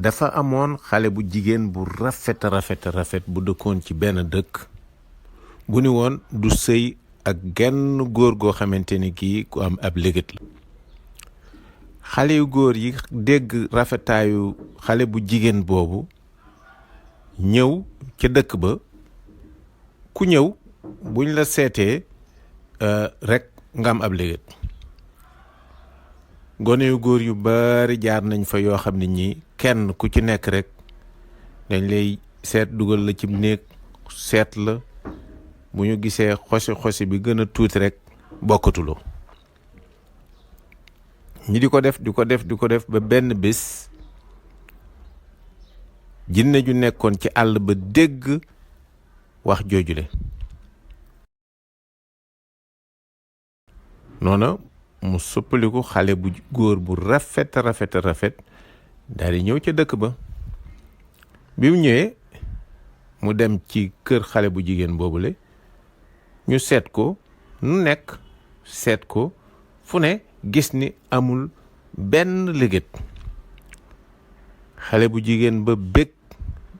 dafa amoon xale bu jigéen bu rafet bu dëkkoon ci benn dëkk bu ni woon du sëy ak genn góor goo xamante ni kii ku am ab légét la. xale yu góor yi dégg rafetaayu xale bu jigéen boobu ñëw ca dëkk ba. ku ñëw buñ la seetee rek nga am ab légét. gone yu góor yu bari jaar nañ fa yoo xam ne ñi kenn ku ci nekk rek dañ lay seet dugal la ci néeg seet la bu ñu gisee xosi bi gën a tuuti rek bokkatuloo. ñi di ko def ba benn bés jinne ju nekkoon ci àll ba dégg wax joojule noona mu soppaliku xale bu góor bu rafet daal di ñëw ca dëkk ba. bi mu ñëwee mu dem ci kër xale bu jigéen boobule ñu seet ko nu nekk seet ko fu ne gis ni amul benn légét. xale bu jigéen ba bég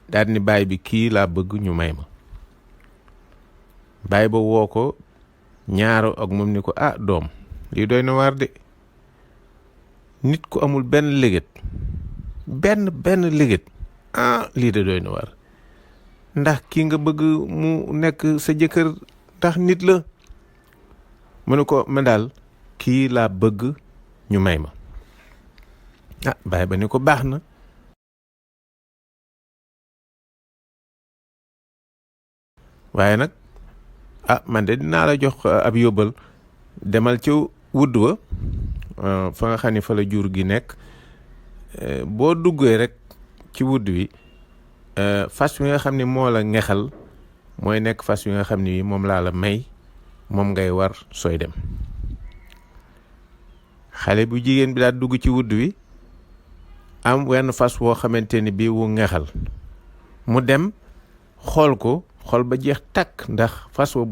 daal ni baay bi kii laa bëgg ñu may ma. baay ba woo ko ñaaro ak moom ni ko doom lii doy na waar de nit ku amul benn légét benn légét lii de doy na waar ndax kii nga bëgg mu nekk sa jëkkër ndax nit la. mu ne ko man daal kii laa bëgg ñu may ma. baay ba ni ko baax na. waaye nag man de dinaa la jox ab yóbbal demal ci wudd wa fa nga xam ne fa la jur gi nekk boo duggee rek ci wudd wi fas wi nga xam ne moo la ngexal mooy nekk fas wi nga xam ne moom laa la may moom ngay war sooy dem. xale bu jigéen bi daal dugg ci wudd wi am wenn fas woo xamante ni bii wu ngexal mu dem xool ko xool ba jeex takk ndax fas wa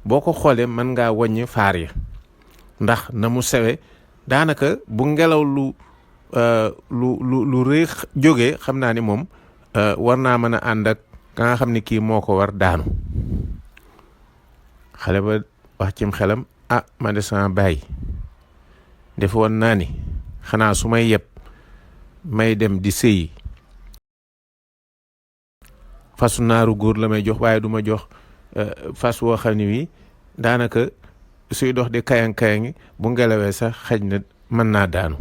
boo ko xoolee mën ngaa wàññi faar ya ndax na mu sewe daanaka bu ngelaw lu rëy jógee xam naa ni moom war naa mën a ànd ak ka nga xam ni kii moo ko war daanu. xale ba wax cim xelam man de sama baay defe woon naa ni xanaa su may yeb may dem di sëyi fasu naaru góor la may jox waaye du ma jox fas woo xam ne wi daanaka suy dox di kayang-kayangi bu ngelawee sax xëj na mën naa daanu.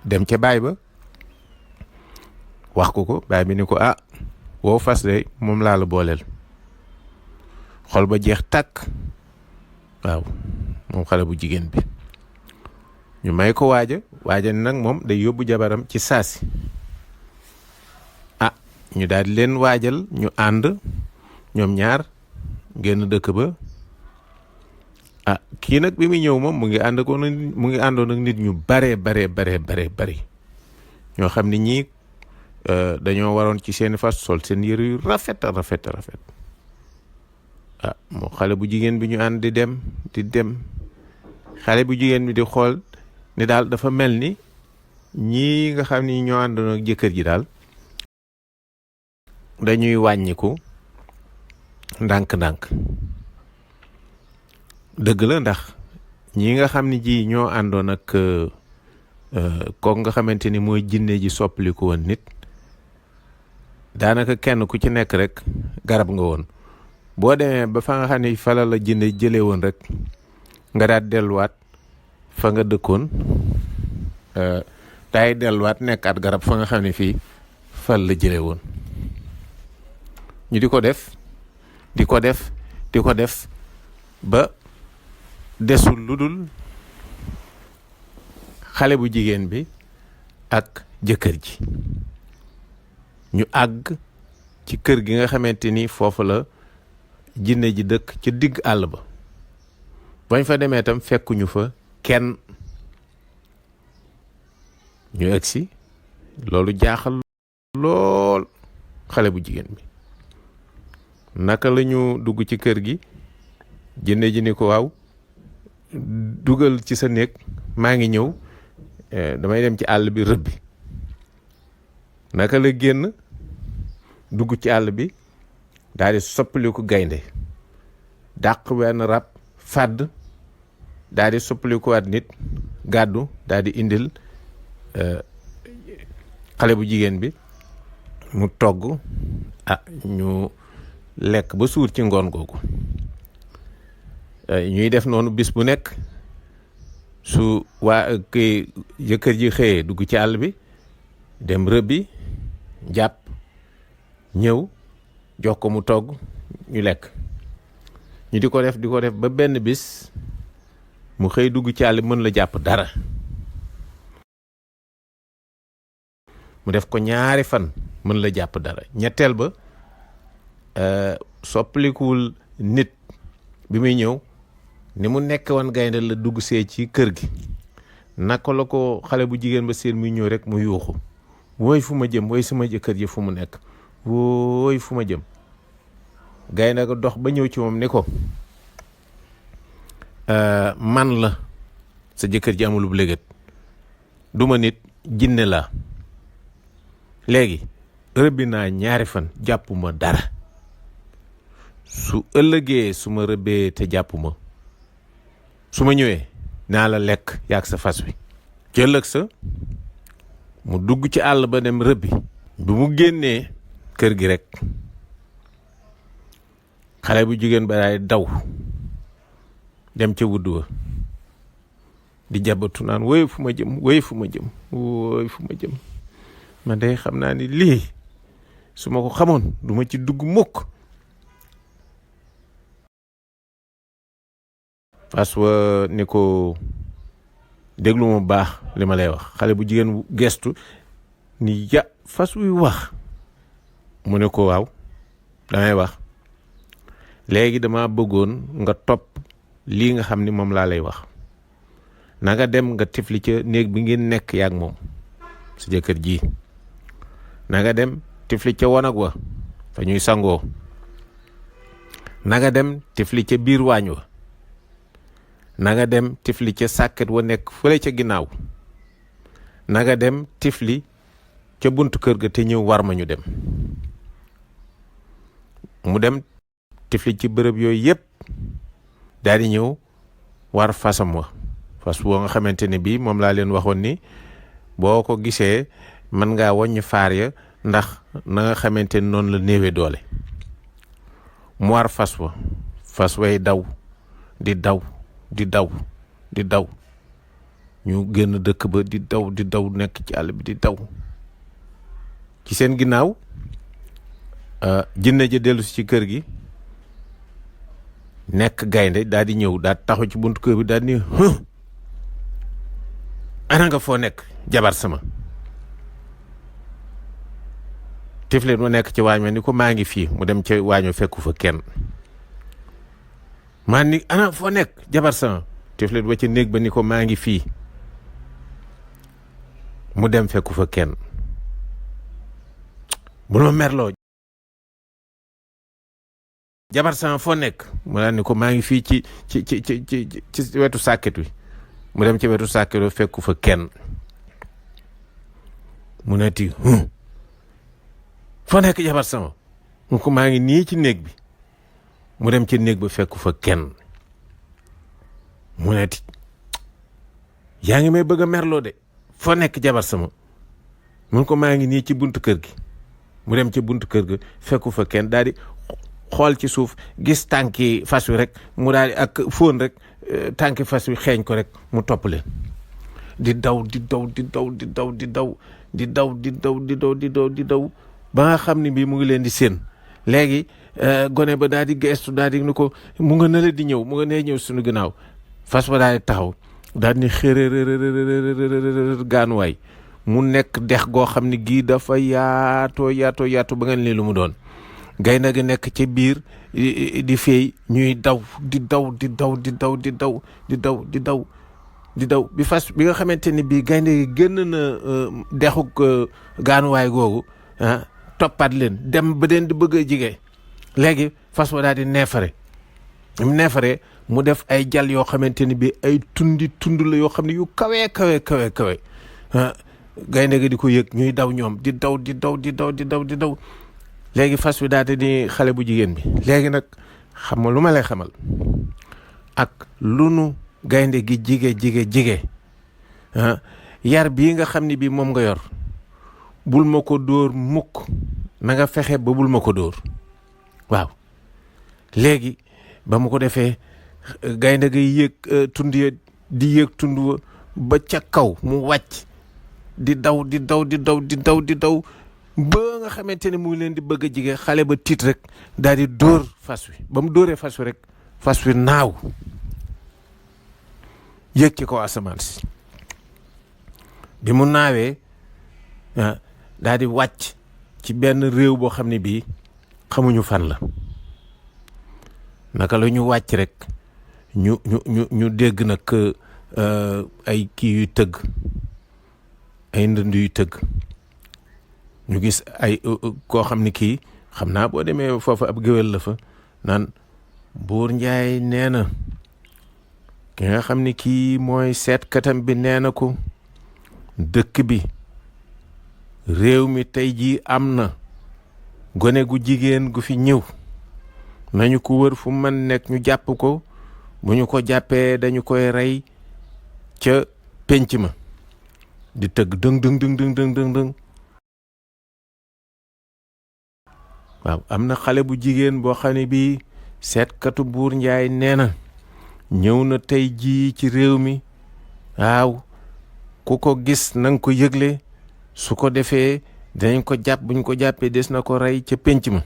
dem ca baay ba wax ko baay bi ni ko woo fas de moom laa la booleel. xol ba jeex tàkk waaw moom xale bu jigéen bi ñu may ko waaja nag moom day yóbbu jabaram ci saasi. ñu daal di leen waajal ñu ànd ñoom ñaar génn dëkk ba. kii nag bi muy ñëw moom mu ngi àndoon ak nit ñu bare ñoo xam ne ñii dañoo waroon ci seeni fas sol seen yëre yu rafet moo xale bu jigéen bi ñu ànd di dem xale bu jigéen bi di xool ni daal dafa mel ni ñii nga xam ni ñoo àndoon ak jëkkër ji daal dañuy wàññiku ndànk-ndànk. dëgg la ndax ñi nga xam ni ji ñoo àndoon ak kooku nga xamante ni mooy jinne ji soppaliku woon nit daanaka kenn ku ci nekk rek garab nga woon. boo demee ba fa nga xam ne fa la jinne jëlee woon rek nga daal delluwaat fa nga dëkkoon daay delluwaat nekkaat garab fa nga xam ne fii fa la jëlee woon. ñu di ko def ba desul lu dul xale bu jigéen bi ak jëkkër ji. ñu àgg ci kër gi nga xamante ni foofu la jinne ji dëkk ci digg àll ba. bañ fa demee tam fekkuñu fa kenn. ñu egsi loolu jaaxal lool xale bu jigéen bi. naka la ñu dugg ci kër gi jinne ji ni ko waaw dugal ci sa néeg maa ngi ñëw damay dem ci àll bi rëbbi naka la génn dugg ci àll bi daal di soppaliku gaynde dàq wenn rab fàdd daal di soppalikuwaat nit gàddu daal di indil xale bu jigéen bi mu togg ñu lekk ba suur ci ngoon googu. ñuy def noonu bis bu nekk su waa kii jëkkër ji xëyee dugg ci àll bi dem rëbbi jàpp ñëw jox ko mu togg ñu lekk. ñu di ko def ba benn bis mu xëy dugg ci àll bi mën la jàpp dara. mu def ko ñaari fan mën la jàpp dara. ñetteel ba soppalikuwul nit bi muy ñëw ni mu nekk woon gaynde la dugg see ci kër gi. naka la ko xale bu jigéen ba seen muy ñëw rek mu yuuxu wooy fu ma jëm wooy sama jëkkër ji fu mu nekk wooy fu ma jëm. gaynde ko dox ba ñëw ci moom ni ko man la sa jëkkër ji amulub légat duma nit jinne la léegi rëbbi naa ñaari fan jàppuma dara su ëllëgee su ma rëbbee te jàppuma su ma ñëwee naa la lekk yaag sa fas wi. ci ëllëg sa mu dugg ci àll ba dem rëbbi bi mu génnee kër gi rek xale bu jigéen ba daay daw dem ca wudd wa di jabatu naan woy fu ma jëm woy fu ma jëm woy fu ma jëm man de xam naa ni lii su ma ko xamoon du ma ci dugg mukk. fas wa ni ko déglu ma baax li ma lay wax. xale bu jigéen gestu ni ya fas wuy wax mu ne ko waaw damay wax léegi dama bëggoon nga topp lii nga xam ni moom laa lay wax. na nga dem nga tifli ca néeg bi ngeen nekk yaag moom sa jëkkër ji. na nga dem tifli ca wanag wa fa ñuy sangoo. na nga dem tifli ca biir waañ wa. na nga dem tifli ca sàkket wa nekk fële ca ginnaaw. na nga dem tifli ca buntu kër ga te ñëw war ma ñu dem. mu dem tifli ci bërëb yooyu yëpp daal di ñëw war fasam wa. fas woo nga xamante ne bii moom laa leen waxoon ni boo ko gisee mën ngaa wàññi faar ya ndax na nga xamante ni noonu la néewee doole. mu war fas wa fas way daw di daw di daw di daw ñu génn dëkk ba di daw nekk ci àll bi di daw. ci seen ginnaaw jinne ja dellu si ci kër gi nekk gaynde daal di ñëw daal taxaw ci buntu kër bi daal di ana nga foo nekk jabar sama. tiflit mu nekk ci waañ ma ni ko maa ngi fii mu dem ca waaño fekku fa kenn. maa ni ana foo nekk jabar sama. tiflit ba ci néeg ba ni ko maa ngi fii mu dem fekku fa kenn. bu ma merloo jabar sama foo nekk mu daal ni ko maa ngi fii ci wetu sàkket wi. mu dem ci wetu sàkket wi fekku fa kenn. mu neti foo nekk jabar sama. mu ko maa ngi nii ci néeg bi. mu dem ci néeg ba fekku fa kenn. mu neti yaa ngi may bëgg a merloo de foo nekk jabar sama. mu ko maa ngi nii ci buntu kër gi. mu dem ci buntu kër gi fekku fa kenn daal di xool ci suuf gis tànki fas wi rek mu daal di ak fóon rek tànki fas wi xeeñ ko rek mu topp leen di daw ba nga xam ne bii mu ngi leen di séen. léegi gone ba daal di geestu daal di ni ko mu nga nële di ñëw mu nga nee ñëw suñu ginnaaw. fas ba daal di taxaw daal di xërërërërërër gaanuwaay mu nekk dex goo xam ne gii dafa yaatoo ba ngeen lii lu mu doon. gaynde gi nekk ci biir di feey ñuy daw bi fas bi nga xamante ni bii gaynde gi génn na dexuk gaanuwaay googu toppaat leen dem ba leen di bëgg a jige. léegi fas wa daal di neefare mu def ay jal yoo xamante ni bii ay tund la yoo xam ne yu kawe gaynde gi di ko yëg ñuy daw ñoom di daw léegi fas wi daal di xale bu jigéen bi léegi nag xam nga lu ma lay xamal ak lu nu gaynde gi jige yar bii nga xam ni bii moom nga yor bul ma ko dóor mukk na nga fexe ba bul ma ko dóor waaw. léegi ba mu ko defee gaynde gi yéeg tund ya di yéeg tund ba ca kaw mu wàcc di daw ba nga xamante ne mu ngi leen di bëgg a jige xale ba tiit rek daal di dóor fas wi ba mu dóoree fas wi rek fas wi naaw yéeg ci kaw asamaan si bi mu naawee daal di wàcc ci benn réew boo xam ne bii xamuñu fan la. naka la ñu wàcc rek ñu dégg nag ay kii yuy tëgg ay ndënd yuy tëgg ñu gis ay koo xam ne kii xam naa boo demee foofu ab géwél la fa naan buur njaay nee na ki nga xam ne kii mooy seetkatam bi nee na ko dëkk bi réew mi tey jii am na gone gu jigéen gu fi ñëw nañu ko wër fu mën nekk ñu jàpp ko bu ñu ko jàppee dañu koy rey ca pénc ma di tëgg dëng waaw am na xale bu jigéen boo xam ne bii seetkatu buur njaay nee na ñëw na tey jii ci réew mi waaw ku ko gis nanga ko yëgle su ko defee dinañ ko jàpp bu ñu ko jàppee des na ko rey ca pénc ma